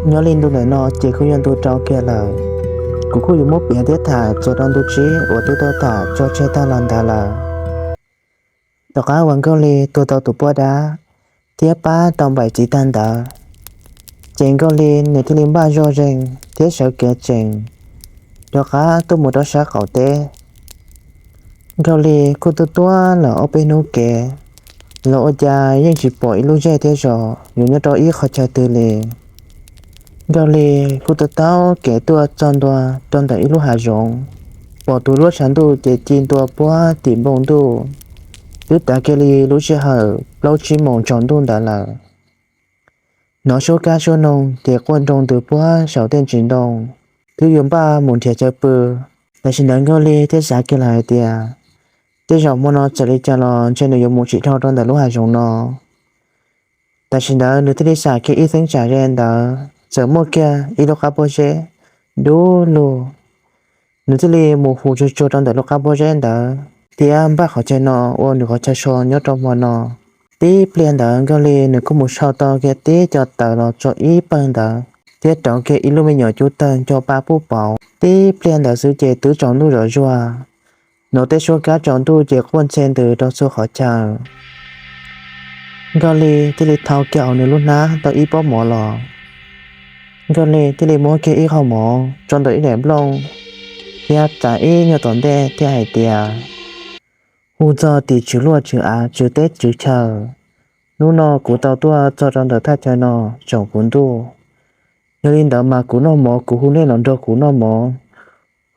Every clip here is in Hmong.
Nyob li ntu ntawm no ces kuj yog ntu rau kiag lawm. Kuv kuj yuav muab piav thiab tham txuas rau ntu tsib uas twb tau tham tso tseg tag los ntawd lawm. Tom qab uas Nkauj Li tua tau tus poj dab thiab pab tau npaim txiv tag ntawd, ces Nkauj Li nws thiaj li npaj zog zeeg thiab sawv kev tsees rov qab tuaj mus rau sab qaum teb. Nkauj Li kuj tuaj tuaj lawm ob peb hnub kev los ua cas yeej tsis pom ib lub zej thiab zos yuav nyob rau ib qhov chaw twg li. Nkauj Li kuj tuaj taug kev tuaj txog ntua rau ntawm ib lub hav zoov, pom tus duab tshav ntuj ces ci ntua puag tim npoo ntuj, twb tav kiag li lub sij hawm plaub tsib moos tsaus ntuj ntawd lawm. Hnov suab kab suab noog ces quaj nroo ntws puag saum tej ntsis ntoo, twb yuav npaj mus nrhiav chaw pw. Tam sim ntawd Nkauj Li thiaj xav kiag lawm hais tias, tej zaum hmo no txawm li cas los ntshe nws yuav mus tsis dhau rau ntawm lub hav zoov no. Tam sim ntawd nws thiaj li xam kiag ib xeeb tsam ze ntawd txawm muaj kiag ib lub qab pob zeb dub lug. Nws thiaj li mus hu tsuag tsuag rau ntawm lub qab pob zeb ntawd thiab npaj qhov chaw no ua nws qhov chaw so nyob rau hmo no. Tib pliag ntawd Nkauj Li nws kuj mus sau tau kiag tib co taws los tso ib pawg ntawd thiab rauv kiag ib lub me nyuam cub tawg nco pa pub pauv. Tib pliag ntawd xwb ces twb tsaus ntuj zom zuag, hnov tej suab kab tsaus ntuj ces quaj ntxhe ntws rau txhua qhov chaw. Nkauj Li thiaj li thau kiag hauv nws lub hnab tau ib pob mov los. Nkauj Li thiaj li muab kiag ib qho mov tso ntawm ib daim nplooj thiab txav ib nyuag tom ntej thiab hais tias, hu txog tim tswv luaj tswv av tswv teb tswv chaw, hnub no kuv tau tuaj txog rau ntawm thaj chaw no tsaus kuv ntuj. Yog li ntawd mas kuv noj mov kuv hu nej los nrog kuv noj mov,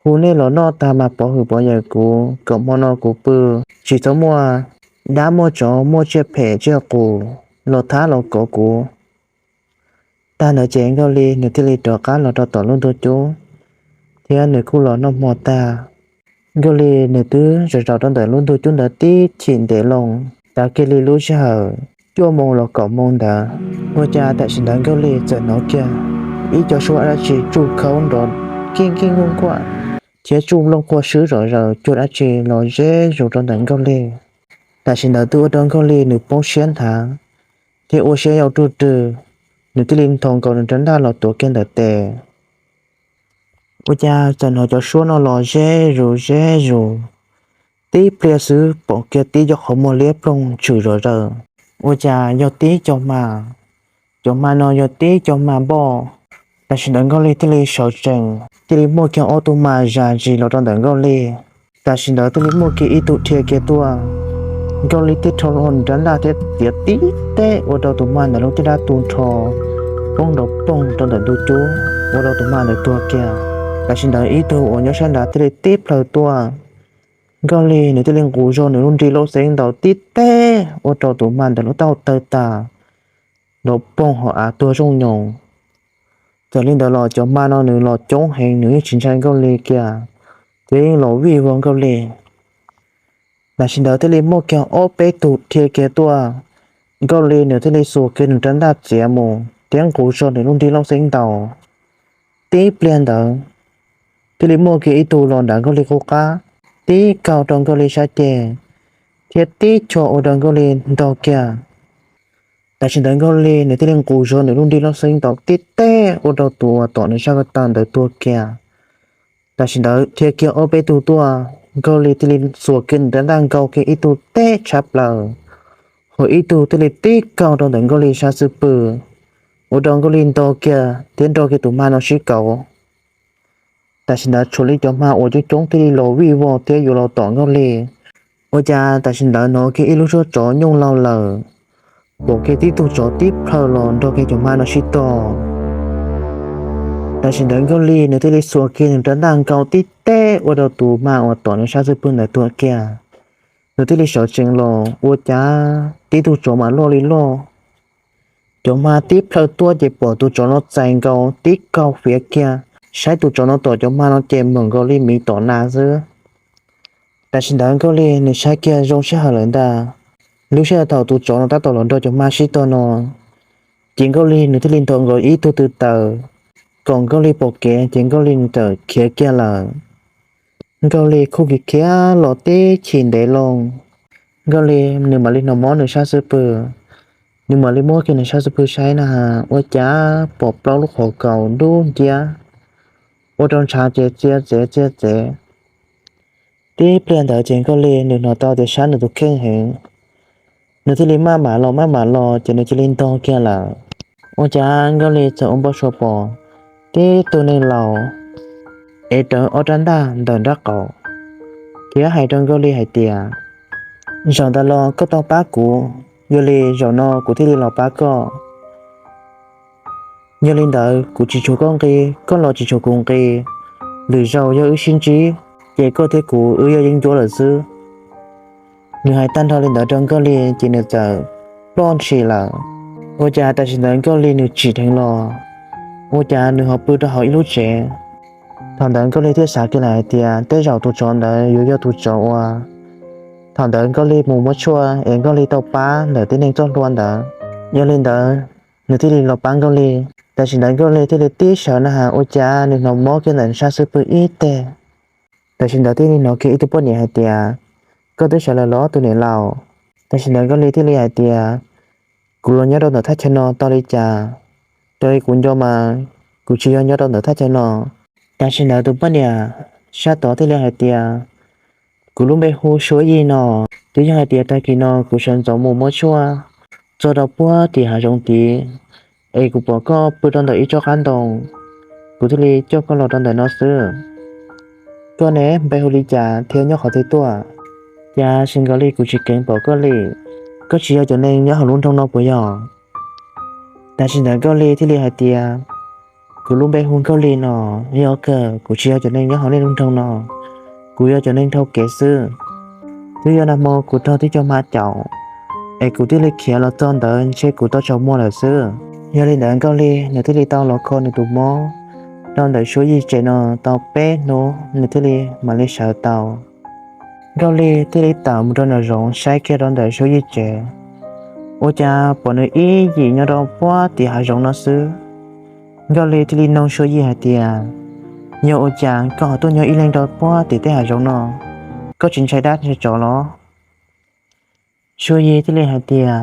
hu nej los noj tag mas pov hwm pov yawm kuv kom hmo no kuv pw tsis txhob muaj dab muaj tsov muaj tsiaj phem tsiaj qus los thab los kov kuv. Tag ntawd ces Nkauj Li nws thiaj li rov qab los rau tom lub ntuj cub thiab nws kuj los noj hmo tag. Nkauj Li nws twb zaum zaum rau ntawm lub ntuj cub ntawd tib chim ntev loo, tav kiag li lub sij hawm cuaj moos los kaum moos ntawd, ua cas tam sim ntawd Nkauj Li txawm hnov kiag ib co suab dab tsi tsuj khaub nrov kij kij nkuaj nkuaj thiab tsuj nplooj quaj swb zom zaws cuag dab tsi los ze zus rau ntawm Nkauj Li. Tam sim ntawd twb ua rau Nkauj Li nws poob siab nthav thiab ua siab yau ruj rwg, nws thiaj li nthos nkaus nws rab ntaj los tuav kiag ntawm tes. Ua cas txawm hnov cov suab no los ze zus ze zus, tib pliag xwb pom kiag tib co qhov muag liab ploog tshwm zom zaws. Ua cas yog tib co hma, cov hma no yog tib co hma npoj. Tam sim ntawd Nkauj Li thiaj li sawv tsees, thiaj li muaj kiag ob tug hma zam zis los rau ntawm Nkauj Li. Tam sim ntawd thiaj li muaj kiag ib tug dhia kiag tuaj. Nkauj Li thiaj rho hlo nws rab ntaj thiab txiav tib teg ua rau tus hma ntawd lub caj dab tu nrho poob nrov poog rau ntawm ntuj cub ua rau tus hma ntawd tuag kiag. Tam sim ntawd ib tug uas nyob sab nrad thiaj li tib plhaw tuaj. Nkauj Li nws thiaj li nqus zog nws lub nrig lauj xeeb ntaus tib teg ua rau tus hma ntawd lub taub hau tawg tas, nrov poog hauv av tuag zooj nyoos. Txawm li ntawd los cov hma no nws los coob heev, nws yeej tsis ntshai Nkauj Li kiag, thiab yeej los vij vog Nkauj Li. Tam sim ntawd thiaj li muaj kiag ob peb tug dhia kiag tuaj. Nkauj Li nws thiaj li xuas kiag nws rab ntaj txiav mus thiab nqus zog nws lub nrig lauj xeeb ntaus. Tib pliag ntawd thiaj li muaj kiag ib tug los nram Nkauj Li qub qab, tib kaug rau Nkauj Li sab ceg thiab tib choj ua rau Nkauj Li ntog kiag. Tam sim ntawd Nkauj Li nws thiaj li nqus zog nws lub nrig lauj xeeb ntaus tib teg ua rau tus uas tom nws sab ko taw ntawd tuag kiag. Tam sim ntawd dhia kiag ob peb tug tuaj, Nkauj Li thiaj li xuas kiag nws rab ntaj nkaus kiag ib tug teb tshab plaws, hos ib tug thiaj li tib kaug rau ntawm Nkauj Li sab xub pwg, ua rau Nkauj Li ntog kiag thiab nrog kiag tus hma no sib kauv. Tam sim ntawd tshuav li cov hma uas coob coob thiaj li los vij vog thiab yuav los tom Nkauj Li. Ua cas tam sim ntawd hnov kiag ib lub suab tsov nyooj laug lawm, pom kiag tib tug tsov tib plhaw los nrog kiag cov hma no sib tog. Tam sim ntawd Nkauj Li nws thiaj li xuas kiag nws rab ntaj nkaus tib teg ua rau tus hma uas tom nws sab xub pwg ntawd tuag kiag. Nws thiaj li sawv tsees los ua cas tib tug tsov mas loj li loj. Cov hma tib plhaw tuaj ces pom tus tsov no txais nkaus tib kaug fiav kiag, saib tus tsov no tom cov hma no ces meem nkaus li miv tom nas xwb. Tam sim ntawd Nkauj Li nws saib kiag zoo sij hawm lawm ntag. Lub sij hawm thaum tus tsov no tab tom los nrog cov hma sib tog no, ces Nkauj Li nws thiaj li ntog nkaus ib tug tw taws, kom Nkauj Li pom kev ces Nkauj Li nws txawm khiav kiag lawm. Nkauj Li kuj khiav khiav los tib chim ntev loo, Nkauj Li nws mam li hnov mob nws sab xub pwg. Nws mam li muab kiag nws sab xub pwg saib na, ua cas pom plaub lub qhov kaus dub nciab ua rau ntshav ces txias txev txias txev. Tib pliag ntawd ces Nkauj Lig nws hnov tau tias sab nws tus kheej heev, nws thiaj li maj mam los maj mam los ces nws cia li ntog kiag lawm. Ua cas Nkauj Lig txawm ua npau suav pom tib tug neeg laus ev rawv ob rab ntaj ntawm nraub qaum thiab hais rau Nkauj Lig hais tias, zaum ntawd los koj tau pab kuv, yog li zaum no kuv thiaj li los pab koj. Yog li ntawd kuv tsis tshuav koj nqi, koj los tsis tshuav kuv nqi, lwm zaus yog wb sib ntsib ces koj thiab kuv wb yog yeeb ncuab lawm xwb. Nws hais tag nrho li ntawd rau Nkauj Lig ces nws txawm ploj ntshis lawm. Ua cas tam sim ntawd Nkauj Lig nws tsim dheev los, ua cas nws ho pw rau hauv ib lub tsev. Thaum ntawd Nkauj Lig thiaj xav kiag lawm hais tias tej zaum tus tsov ntawd yuav yog tus tsov uas thaum ntawd Nkauj Lig mus muab tshuaj es Nkauj Lig tau pab ntawm tib neeg txoj hlua ntawd. Yog li ntawd nws thiaj li los pab Nkauj Lig. Tam sim ntawd Nkauj Lig thiaj li tib sawv na has ua cas nws hnov mob kiag ntawm sab xub pwg ib teg. Tam sim ntawd thiaj li hnov kiag ib tug poj niam hais tias, koj twb sawv lawm los tus niam laus? Tam sim ntawd Nkauj Lig thiaj li hais tias, kuv los nyob rau ntawm thaj chaw no tau li cas? Raws li kuv nco mas kuv tsis yog nyob rau ntawm thaj chaw no. Tam sim ntawd tus poj niam sab tod thiaj li hais tias, kuv lub npe hu Suab Yig no. Twb yog hais tias tag kis no kuv sawv ntxov mus muab tshuaj txog rau puag tim hav zoov tid, es kuv pom koj pw rau ntawm ib tsob qab ntoo, kuv thiaj li coj koj los rau ntawm no xwb. Koj ne npe hu li cas thiab nyob qhov twg tuaj? Cas sis nkaus li kuv tsis kheev pom koj li, koj tsis yog cov neeg nyob hauv lub nroog no puas yog? Tam sim ntawd Nkauj Lig thiaj li hais tias, kuv lub npe hu Nkauj Lig no. Yog kawg, kuv tsis yog cov neeg nyob hauv nej lub nroog no, kuv yog cov neeg dhau kev xwb. Twb yog nag hmo kuv raug tib co hma caum es kuv thiaj li khiav los txog ntawd ntshe kuv tau tsaus muag lawm xwb. Yog li ntawd Nkauj Lig nws thiaj li tau los kho nws tus mob rau ntawm Suab Yig tsev no tau peb hnub nws thiaj li mam li sawv tau. Nkauj Lig thiaj li tawm mus rau nram zoov saib kiag rau ntawm Suab Yig tsev, ua cas pom nws ib yim nyob rau puag tim hav zoov no xwb. Nkauj Lig thiaj li noog Suab Yig hais tias, yog ua cas koj ho tuaj nyob ib leeg rau puag tim tej hav zoov no, koj tsis ntshai dab ntshai tsov los? Suab Yig thiaj li hais tias,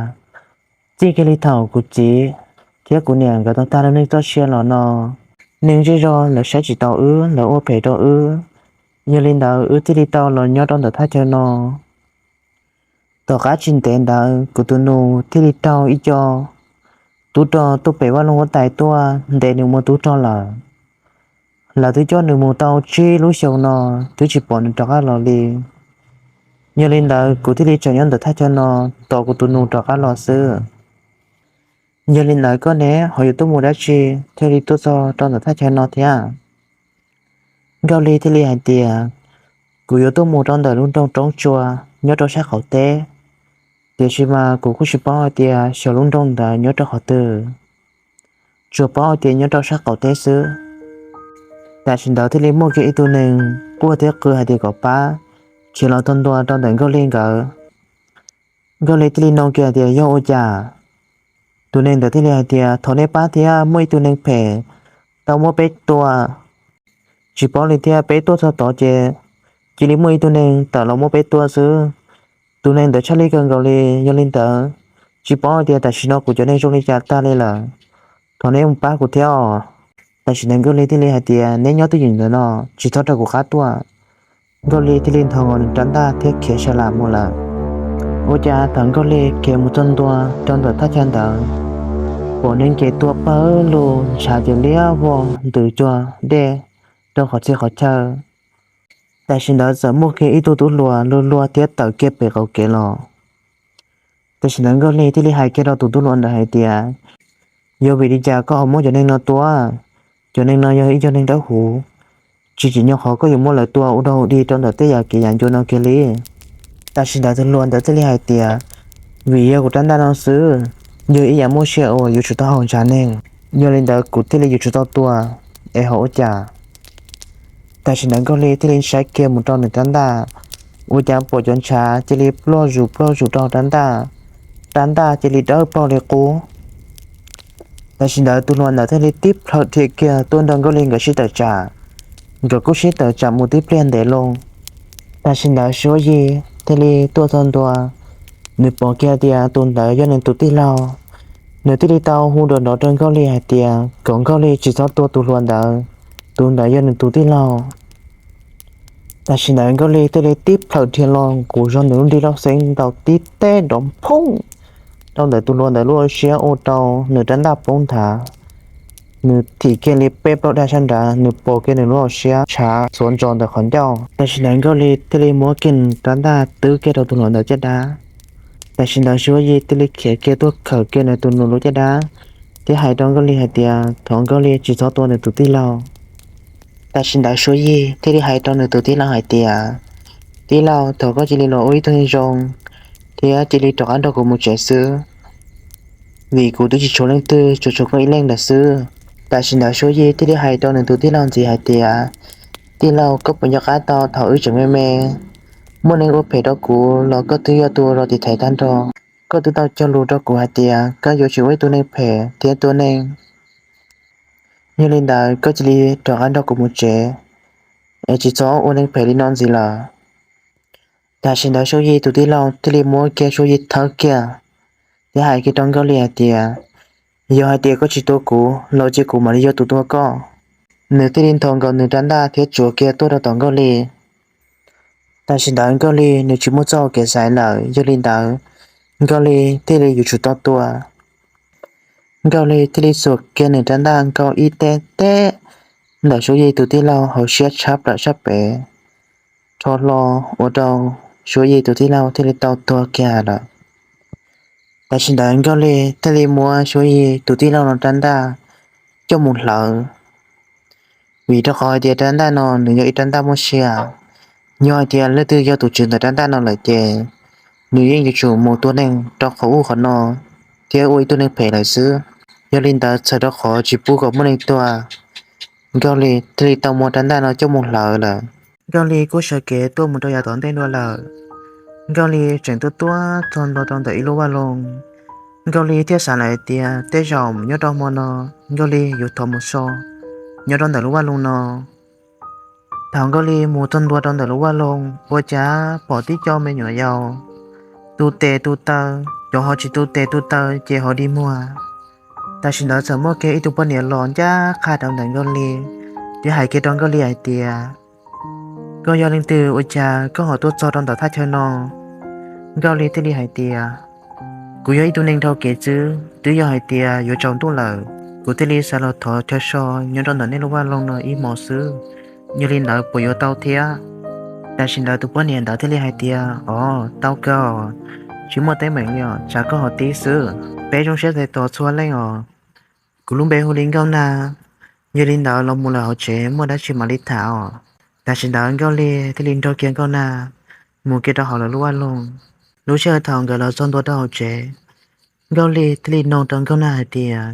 txij kiag li thaum kuv txiv thiab kuv niam nkawd tau tag lub neej txoj sia los no, neeg zej zog lawv saib tsis taus wb, lawv ua phem rau wb. Yog li ntawd wb thiaj li tau los nyob rau ntawm thaj chaw no. Tom qab tsis ntev ntawd kuv tus nus thiaj li raug ib co tub rog tuaj pem vaj loog huab tais tuaj ntes nws mus tub rog lawm. Lawv twb coj nws mus tau tsib lub xyoo no twb tsis pom nws rov qab los li. Yog li ntawd kuv thiaj li tseem nyob ntawm thaj chaw no tos kuv tus nus rov qab los xwb. Yog li ntawd koj ne ho yuav tuaj mus dab tsi thiaj li tuaj txog rau ntawm thaj chaw no thiab? Nkauj Lig thiaj li hais tias, kuv yuav tuaj mus rau ntawm lub nroog Roob Tsua nyob rau sab qaum teb, tiam sis mas kuv kuj tsis paub hais tias xyov lub nroog ntawd nyob rau qhov twg, tsuas paub hais tias nyob rau sab qaum teb xwb. Tam sim ntawd thiaj li muaj kiag ib tug neeg quaj thiab qw hais tias kom pab, khiav los txog ntua rau ntawm Nkauj Lig nkawd. Nkauj Lig thiaj li nug kiag tias yog ua cas. Tus neeg ntawd thiaj li hais tias thov nej pab thiab, muaj ib tug neeg phem tau muab peb tua, tsis paub li thiab, peb tuaj txog tod ces cia li muaj ib tug neeg tawm los muab peb tua xwb. Tus neeg ntawd tshaj lij kawg nkaus li, yog li ntawd tsis paub hais tias tam sim no kuv cov neeg zoo li cas tag li lawm. Thov nej mus pab kuv thiab os. Tam sim ntawd Nkauj Lig thiaj li hais tias neb nyob twj ywm ntawm no, tsis txhob rau kuv qab tuaj. Nkauj Lig thiaj li nthos nkaus nws rab ntaj thiab khiav sa lam mus lawm. Ua cas thaum Nkauj Lig khiav mus txog ntua rau ntawm thaj chaw ntawd, pom neeg ces tuag pawg lug, ntshav ces liab vog ntws cuag dej rau qhov txhia qhov chaw. Tam sim ntawd txawm muaj kiag ib tug tub hluas luag luag thiab tawm kiag pem qaum kev los. Tam sim ntawd Nkauj Lig thiaj li hais kiag rau tus tub hluas ntawd hais tias, yog vim li cas koj ho muab cov neeg no tua? Cov neeg no yog ib co neeg dawb huv, tsis tsim nyog qhov koj yuav muab lawv tua ua dog ua dig rau ntawm tej yam kev yam ncua no kiag li. Tam sim ntawd tus hluas ntawd thiaj li hais tias, vim yog kuv rab ntaj no xwb, yog ib yam muaj sia uas yuav tsum tau haum ntshav neeg, yog li ntawd kuv thiaj li yuav tsum tau tua, es ho ua cas? Tam sim ntawd Nkauj Lig thiaj li saib kiag mus rau nws rab ntaj, ua cas pom cov ntshav cia li ploj zus ploj zus rau rab ntaj, rab ntaj cia li dawb paug li qub. Tam sim ntawd tus hluas ntawd thiaj li tib plhaw dhia kiag tuaj nrog Nkauj Lig nkawd sib tawm tsam. Nkawd kuj sib tawm tsam mus tib pliag ntev loo. Tam sim ntawd Suab Yig thiaj li tuaj txog ntua, nws pom kiag tias tus ntawd yog nws tus tij laug, Nws thiaj li tau hu nrov nrov rau Nkauj Lig hais tias kom Nkauj Lig tsis txhob tua tus hluas ntawd, tus ntawd yog nws tus tij laug. Tam sim ntawd Nkauj Lig thiaj li tib plhaw dhia los nqus zog nws lub nrig lauj xeeb ntaus tib teg nrov phooj rau ntawm tus hluas ntawd lub hauv siab ua rau nws rab ntaj poob nthav. Nws thim kiag li peb plaub dag sab nrad, nws pos kiag nws lub hauv siab tshav txhuav ntsos ntawm qhov ncauj. Tam sim ntawd Nkauj Lig thiaj li muab kiag nws rab ntaj twb kiag rau tus hluas ntawd caj dab. Tam sim ntawd Suav Yig thiaj li khiav kiag tuaj khawm kiag nws tus nus lub caj dab thiab hais rau Nkauj Lig hais tias thov Nkauj Lig tsis txhob tua nws tus tij laug. Tam sim ntawd Suav Yig thiaj li hais rau nws tus tij laug hais tias, tij laug, thov koj cia li los ua ib tug neeg zoo thiab cia li rov qab nrog kuv mus tsev xwb, vim kuv twb tsis tshuav leej twg, tsuas tshuav koj ib leeg lawm xwb. Tam sim ntawd Suav Yig thiaj li hais rau nws tus tij laug ntxiv hais tias, tij laug, koj puas nco qab tau thaum wb tseem me me, muaj neeg ua phem rau kuv los koj twb yog tus los tiv thaiv tag nrho. Koj twb tau cog lus rau kuv hais tias koj yuav tsis ua ib tug neeg phem thiab tua neeg. Yog li ntawd koj cia li rov qab nrog kuv mus tsev, es tsis txhob ua neeg phem li no ntxiv lawm. Tam sim ntawd Suav Yig tus tij laug thiaj li muab kiag Suav Yig thawb kiag thiab hais kiag rau Nkauj Lig hais tias, yog hais tias koj tsis tua kuv los cia kuv mam li yog tus tua koj. Nws thiaj li nthos nkaus nws rab ntaj thiab tsuav kiag tuaj rau tom Nkauj Lig. Tam sim ntawd Nkauj Lig nws tsis muaj txoj hau kev xaiv lawm, yog li ntawd Nkauj Lig thiaj li yuav tsum tau tua. Nkauj Lig thiaj li xuas kiag nws rab ntaj nkaug ib teg teb ntawm Suav Yig tus tij laug hauv siab tshab plaws sab pem, rho hlo ua rau Suav Yig tus tij laug thiaj li tau tuag kiag lawm. Tam sim ntawd Nkauj Lig thiaj li muab Suav Yig tus tij laug no rab ntaj coj mus hlawv, vim rau qhov hais tias rab ntaj no nws yog ib rab ntaj muaj sia. Yog hais tias leej twg yog tus tswv ntawm rab ntaj no lawm ces nws yeej yuav tsum mus tua neeg rau qhov ub qhov no thiab ua ib tug neeg phem lawm xwb. Yog li ntawd txhawm rau qhov tsis pub kom muaj neeg tua, Nkauj Lig thiaj li tau muab rab ntaj no coj mus hlawv lawm. Nkauj Lig kuj sawv kev tuaj mus rau yav tom ntej dua lawm. Nkauj Lig tseem tuaj tuaj txog ntua rau ntawm ib lub vaj loog. Nkauj Lig thiaj xav lawm hais tias tej zaum nyob rau hmo no Nkauj Lig yuav thov mus so nyob rau ntawm lub vaj loog no. Thaum Nkauj Lig mus txog ntua rau ntawm lub vaj loog ua cas pom tib co me nyuam yaus tu tes tu taw, cov ho tsis tu tes tu taw ces ho dig muag. Tam sim ntawd txawm muaj kiag ib tug poj niam los ncaj qha rau ntawm Nkauj Lig thiab hais kiag rau Nkauj Lig hais tias, koj yog leej twg ua cas koj ho tuaj txog rau ntawm thaj chaw no? Nkauj Lig thiaj li hais tias, kuv yog ib tug neeg dhau kev xwb, twb yog hais tias yuav tsaus ntuj lawm, kuv thiaj li xav los thov chaw so nyob rau ntawm nej lub vaj loog no ib hmos xwb, yog li ntawd puas yuav tau thiab? Tam sim ntawd tus poj niam ntawd thiaj li hais tias, o, tau kawg, tsis muaj teeb meem li os, tsam koj ho tib xwb. Peb zoo siab txais tos txhua leej os. Kuv lub npe hu li Nkauj Nag, yog li ntawd los mus lawm hauv tsev muaj dab tsi mam li tham os. Tam sim ntawd Nkauj Lig thiaj li nrog kiag Nkauj Nag mus kiag rau hauv lawv lub vaj loog. Lub sij hawm thaum nkawd los txog ntua rau hauv tsev, Nkauj Lig thiaj li nug rau Nkauj Nag hais tias,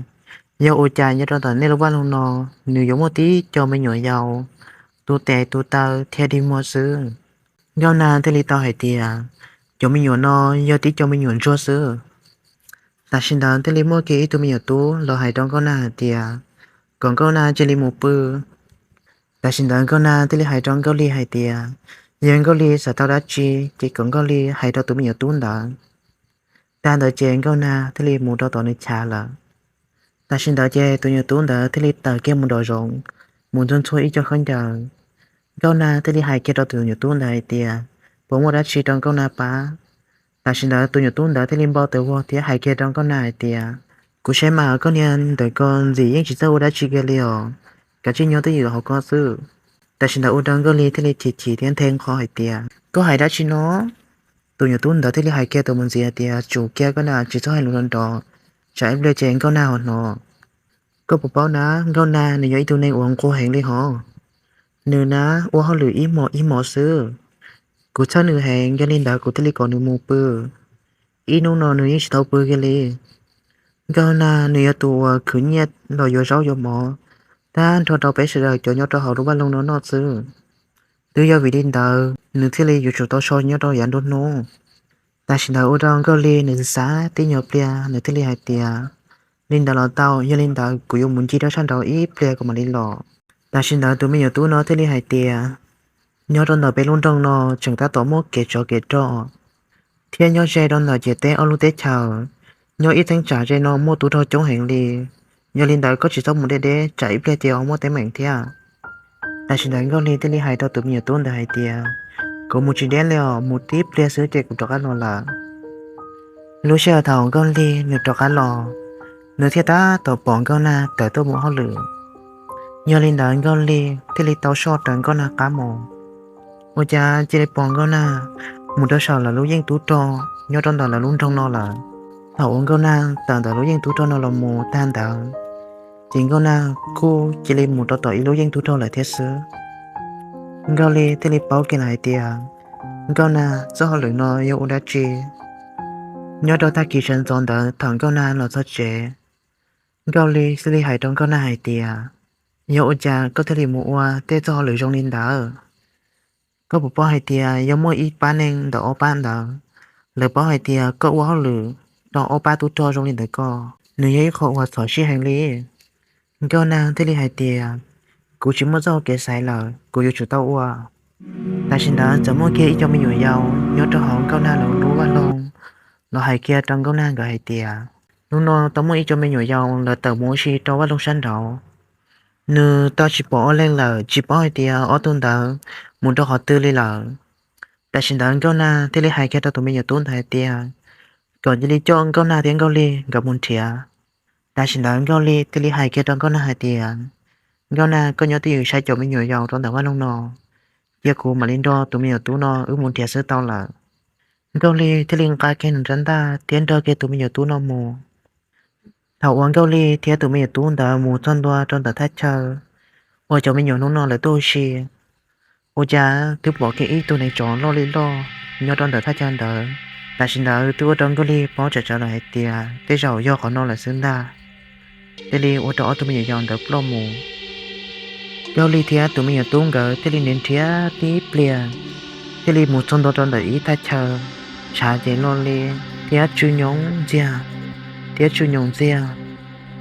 yog ua cas nyob rau ntawm nej lub vaj loog no nws yuav muaj tib co me nyuam yaus tu tes tu taw thiab dig muag xwb? Nkauj Nag thiaj li tau hais tias, cov me nyuam no yog tib co me nyuam ntsuag xwb. Tam sim ntawd thiaj li muaj kiag ib tug me nyuam tub los hais rau Nkauj Nag hais tias kom Nkauj Nag cia li mus pw. Tam sim ntawd Nkauj Nag thiaj li hais rau Nkauj Lig hais tias, yog Nkauj Lig xav tau dab tsi ces kom Nkauj Lig hais rau tus me nyuam tub ntawd. Tag ntawd ces Nkauj Nag thiaj li mus rau tom nws chav lawm. Tam sim ntawd ces tus nyuam tub ntawd thiaj li tawm kiag mus nraum zoov, mus ntxhua ntxhua ib co khaub ncaws. Nkauj Nag thiaj li hais kiag rau tus nyuam tub ntawd hais tias, puas muaj dab tsi rau Nkauj Nag pab? Tam sim ntawd tus nyuam tub ntawd thiaj li npau taws vog thiab hais kiag rau Nkauj Nag hais tias, kuv saib mas koj niag ntawm ko ntxim yeej tsis txawj ua dab tsi kiag li os, kav tsij nyob twj ywm hauv ko xwb. Tam sim ntawd ua rau Nkauj Lig thiaj li chim chim thiab nthe nqho hais tias, koj hais dab tsi no? Tus nyuam tub ntawd thiaj li hais kiag tus mus ntxiv hais tias, tsum kiag koj na, tsis txhob hais lus nrov nrov, tsam ib pliag ces Nkauj Nag ho hnov. Koj puas paub na, Nkauj Nag nws yog ib tug neeg uas nquag heev li hos. Nws na, ua hauj lwm ib hmos ib hmos xwb. Kuv txhawj nws heev, yog li ntawd kuv thiaj li kom nws mus pw. Ib hnub no nws yeej tsis tau pw kiag li. Nkauj Nag nws yog tus uas khwv nyiaj los yuav zaub yuav mov tag nrho rau peb sawv daws cov nyob rau hauv lub vaj loog no noj xwb. Twb yog vim li ntawd nws thiaj li yuav tsum tau so nyob rau yav nruab hnub. Tam sim ntawd ua rau Nkauj Lig nws xav xav tib nyuag pliag nws thiaj li hais tias, li ntawd los tau, yog li ntawd kuv yuav mus ncig rau sab nraud ib pliag kuv mam li los. Tam sim ntawd tus me nyuam tub no thiaj li hais tias, nyob rau ntawm peb lub nroog no tseem tab tom muaj kev tsov kev rog thiab nyob ze rau ntawm ciam teb ob lub teb chaws, Nyob ib cheeb tsam ze no muaj tub rog coob heev li, yog li ntawd koj tsis txhob mus deb deb tsam ib pliag ces ho muaj teeb meem thiab. Tam sim ntawd Nkauj Lig thiaj li hais rau tus me nyuam tub ntawd hais tias, kuv mus tsis deb li os, mus tib pliag xwb ces kuv rov qab los lawm. Lub sij hawm thaum Nkauj Lig nws rov qab los, nws thiaj tab tom pom Nkauj Nag tawm tuaj mus hauj lwm. Yog li ntawd Nkauj Lig thiaj li tau soj raws Nkauj Nag qab mus. Ua cas cia li pom Nkauj Nag mus rau saum lawv lub yeej tub rog nyob rau ntawm lawv lub nroog no lawm. Thaum uas Nkauj Nag tawm ntawm lub yeej tub rog no los mus tag ntawd, ces Nkauj Nag kuj cia li mus rau tom ib lub yeej tub rog lawm thiab xwb. Nkauj Lig thiaj li paub kiag lawm hais tias Nkauj Nag txoj hauj lwm no yog ua dab tsi. Nyob rau tag kis sawv ntxov ntawd thaum Nkauj Nag los txog tsev, Nkauj Lig thiaj li hais rau Nkauj Nag hais tias, yog ua cas koj thiaj li mus ua tej txoj hauj lwm zoo li ntawd? Koj puas paub hais tias yog muaj ib pab neeg ntawm ob pab ntawd, lawv paub hais tias koj ua hauj lwm rau ob pab tub rog zoo li ntawd ko, nws yog ib qho uas txhaum sij heev li. Nkauj Nag thiaj li hais tias, kuv tsis muaj txoj hau kev xaiv lawm, kuv yuav tsum tau ua. Tam sim ntawd txawm muaj kiag ib co me nyuam yaus nyob rau hauv Nkauj Nag lawv lub vaj loog los hais kiag rau Nkauj Nag nkawd hais tias, hnub no tau muaj ib co me nyuam yaus lawv tawm mus ua si rau vaj loog sab nraud. Nws tau tsis pom ob leeg lawm, tsis paub hais tias ob tug ntawd mus rau qhov twg li lawm. Tam sim ntawd Nkauj Nag thiaj li hais kiag rau tus me nyuam tub ntawd hais tias, kom cia li coj Nkauj Nag thiab Nkauj Lig nkawd mus nrhiav. Tam sim ntawd Nkauj Lig thiaj li hais kiag rau Nkauj Nag hais tias, Nkauj Nag, koj nyob twj ywm saib cov me nyuam yaus rau ntawm vaj loog no, cia kuv mam li nrog tus me nyuam tub no wb mus nrhiav xwb tau lawm. Nkauj Lig thiaj li nqa kiag nws rab ntaj thiab nrog kiag tus me nyuam tub no mus. Thaum uas Nkauj Lig thiab tus me nyuam tub ntawd mus txog ntua rau ntawm thaj chaw uas cov me nyuam hnub no lawv tuaj ua si, ua cas twb pom kiag ib tug neev tsov loj li loj nyob rau ntawm thaj chaw ntawd. Tam sim ntawd twb ua rau Nkauj Lig paub tsawv tsawv lawm hais tias tej zaum yog qhov no lawm xwb ntag. Thiaj li ua rau ob tug me nyuam yaus ntawd ploj mus. Nkauj Lig thiab tus me nyuam tub nkawd thiaj li nrhiav nrhiav tib pliag, thiaj li mus txog ntua rau ntawm ib thaj chaw, tshav ces loj li thiab tsw nyoos ntxiag, thiab tsw nyoos ntxiag.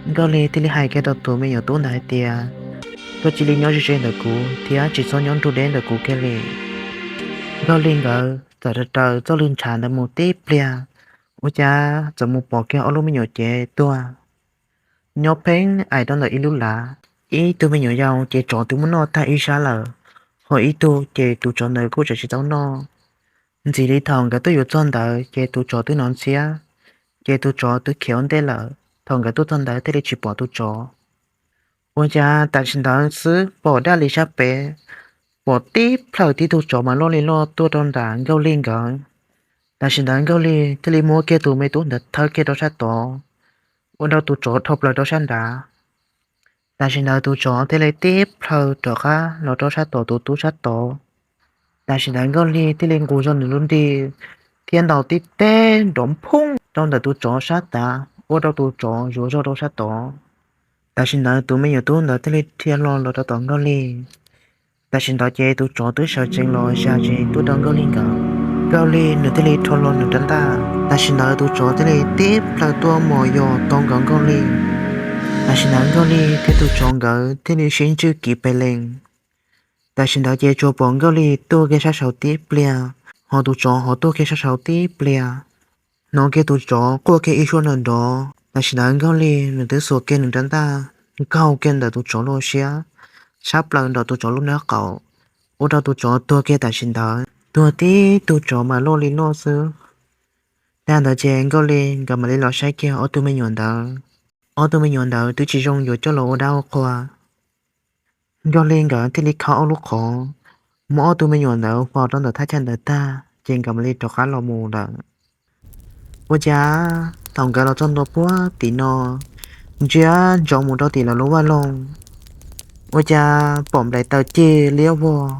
Nkauj Lig thiaj li hais kiag rau tus me nyuam tub ntawd hais tias, koj cia li nyob ze ze ntawm kuv thiab tsis txhob nyob nrug deb ntawm kuv kiag li. Nkauj Lig nkawd txawm raws raws txoj lw ntshav ntawd mus tib pliag, ua cas txawm mus pom kiag ob lub me nyuam cev tuag nyob pheej aim rau ntawm ib lub lav. Ib tug me nyuam yaus ces tsov twb muab noj tag ib sab lawm, ho ib tug ces tus tsov ntawd kuj tseem tsis tau noj. Ntxim li thaum nkawd tuaj yuav txog ntawd ces tus tsov twb hnov ntxhiab, ces tus tsov twb khiav ua ntej lawm. Thaum nkawd tuaj txog ntawd thiaj li tsis pom tus tsov. Ua cas tam sim ntawd xwb pom daj li sab pem, pom tib plhaw tib tug tsov mas loj li loj tuaj rau nram Nkauj Lig nkawd. Tam sim ntawd Nkauj Lig thiaj li muab kiag tus me tub ntawd thawb kiag rau sab tod, ua rau tus tsov dhau plaws rau sab nrad. Tam sim ntawd tus tsov thiaj li tib plhaw rov qab los rau sab tod tus tub sab tod. Tam sim ntawd Nkauj Lig thiaj li nqus zog nws lub nrig thiab ntaus tib teg nrov nphoob rau ntawm tus tsov sab tav, ua rau tus tsov zuav zog rau sab tod. Tam sim ntawd tus me nyuam tub ntawd thiaj li dhia hlo los rau tom Nkauj Lig. Tam sim ntawd ces tus tsov twb sawv tsees los zam zis tuaj rau Nkauj Lig nkawd. Nkauj Lig nws thiaj li rho los nws rab ntaj. Tam sim ntawd tus tsov thiaj li tib plhaw tuaj mos yos tau nkawd Nkauj Lig. Tam sim ntawd Nkauj Lig thiab tus tsov nkawd thiaj li sib ntswj kiv pes lees. Tam sim ntawd ces tsuas pom Nkauj Lig tuag kiag sab saud tib pliag, ho tus tsov ho tuag kiag sab saud tib pliag. Hnov kiag tus tsov quaj kiag ib suab nrov nrov. Tam sim ntawd Nkauj Lig nws twb xuas kiag nws rab ntaj nkaug kiag ntawm tus tsov lub siab, sab plaws nram tus tsov lub nraub qaum, ua rau tus tsov tuag kiag tam sim ntawd. Tuag tib tug tsov mas loj li loj xwb. Tag ntawd ces Nkauj Lig nkawd mam li los saib kiag ob tug me nyuam ntawd. Ob tug me nyuam ntawd twb tsis zoo yuav coj los ua dab ua qhua. Nkauj Lig nkawd thiaj li khawb ob lub qhov, muab ob tug me nyuam ntawd faus rau ntawm thaj chaw ntawd tag ces nkawd mam li rov qab los mus lawm. Ua cas thaum nkawd los txog ntua puag tim no, ntsia ntsoov mus rau tim lawv lub vaj loog, ua cas pom nplaim taws cig liab vog,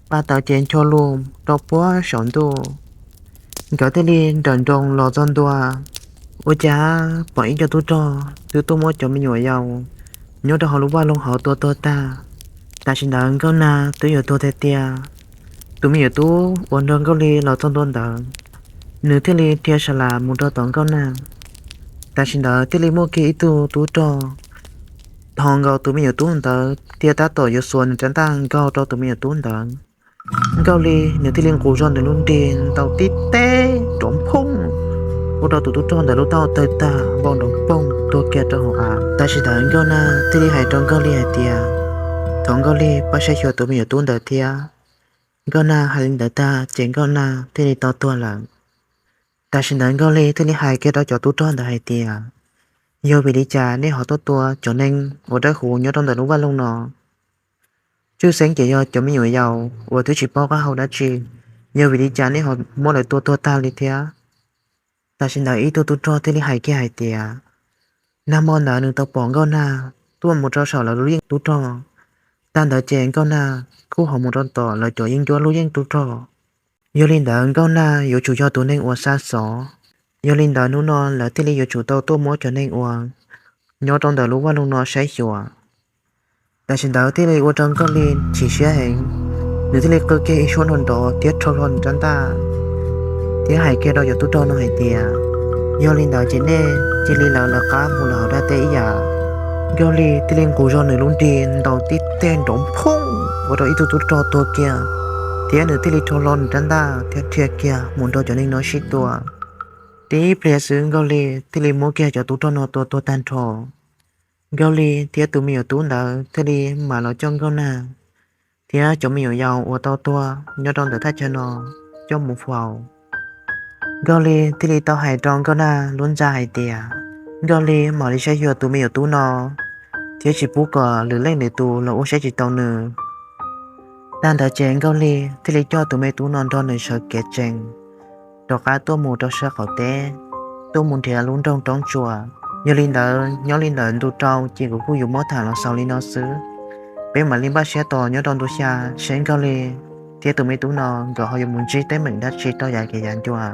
pa taws ces ncho lus rau puag saum ntuj. Nkawd thiaj li nrawm nroos los txog ntua, ua cas pom ib co tub rog twb tuaj muab cov me nyuam yaus nyob rau hauv lub vaj loog hauv tua tuag tag. Tam sim ntawd Nkauj Nag twb yuav tuag tiag tiag. Tus me nyuam tub uas nrog Nkauj Lig los txog ntua ntawd, nws thiaj li dhia sa las mus rau tom Nkauj Nag. Tam sim ntawd thiaj li muaj kiag ib tug tub rog thov nkaus tus me nyuam tub ntawd thiab tab tom yuav xuas nws rab ntaj nkaug rau tus me nyuam tub ntawd. Nkauj Lig nws thiaj li nqus zog nws lub nrig ntaus tib teg nrov nphoob, ua rau tus tub rog ntawd lub taub hau tawg tag, vau nrov poog tuag kiag rau hauv av. Tam sim ntawd Nkauj Nag thiaj li hais rau Nkauj Lig hais tias, thov Nkauj Lig pab saib xyuas tus me nyuam tub ntawd thiab. Nkauj Nag hais li ntawd tag ces Nkauj Nag thiaj li tau tuag lawm. Tam sim ntawd Nkauj Lig thiaj li hais kiag rau cov tub rog ntawd hais tias, yog vim li cas nej ho tuaj tua cov neeg uas dawb huv nyob rau ntawm lub vaj loog no? Tshwj xeeb ces yog cov me nyuam yaus uas twb tsis paub qab hau dab tsi, yog vim li cas nej ho muab lawv tua tuag tag li thiab? Tam sim ntawd ib tug tub rog thiaj li hais kiag hais tias, nag hmo ntawd nws tau pom Nkauj Nag tuaj mus rau saum lawv lub yeej tub rog. Tag ntawd ces Nkauj Nag kuj ho mus rau tom lawv cov yeeb ncuab lub yeej tub rog. Yog li ntawd Nkauj Nag yuav tsum yog tus neeg uas xa xov. Yog li ntawd hnub no lawv thiaj li yuav tsum tau tuaj muab cov neeg uas nyob rau ntawm lub vaj loog no saib xyuas. Tam sim ntawd thiaj li ua rau Nkauj Lig chim siab heev, nws thiaj li qw kiag ib suab nrov nrov thiab rho hlo nws rab ntaj, thiab hais kiag rau cov tub rog no hais tias, yog li ntawd ces nej cia li lawv lawv qab mus lawm hauv dab teb ib yam. Nkauj Lig thiaj li nqus zog nws lub nrig ntaus tib teg nrov phooj ua rau ib tug tub rog tuag kiag, thiab nws thiaj li rho hlo nws rab ntaj thiab dhia kiag mus nrog cov neeg no sib tua. Tib pliag xwb Nkauj Lig thiaj li muab kiag cov tub rog no tua tuag tag nrho. Nkauj Lig thiab tus me nyuam tub ntawd thiaj li mam los coj Nkauj Nag thiab cov me nyuam yaus uas tau tuag nyob rau ntawm thaj chaw no coj mus faus. Nkauj Lig thiaj li tau hais rau Nkauj Nag lub ntxa hais tias, Nkauj Lig mam li saib xyuas tus me nyuam tub no, thiab tsis pub kom lwm leej lwm tus los ua siab tsis tau nws. Tag ntawd ces Nkauj Lig thiaj li coj tus me tub no nrog nws sawv kev tsees rov qab tuaj mus rau sab qaum teb, tuaj mus nrhiav lub nroog Roob Tsua. Yog li ntawd nyob li ntawd ntu rau ces kuv kuj yuav muab tham los xaus li no xwb. Peb mam li npaj siab tos nyob rau ntu xya seb Nkauj Lig thiab tus me tub no nkawd ho yuav mus ntsib teeb meem dab tsi rau yav kev yav ncua.